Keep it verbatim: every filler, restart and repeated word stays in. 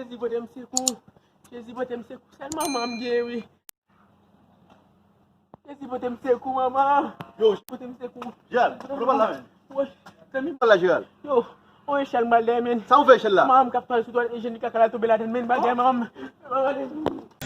Jezi pote m sekou. Jezi pote m sekou. Sèl manman m gen, wi. Jezi pote m sekou, manman. Yo, Pote m sekou. Jal, global la menm. Woy, zanmi m. Global la, Jal. Yo, on echèl m al dèyè, men. Sa ou fè echèl la? Manman m k ap pale sou twal ijyenik kaka la tonbe ladann, men bagay manman m. Manman m.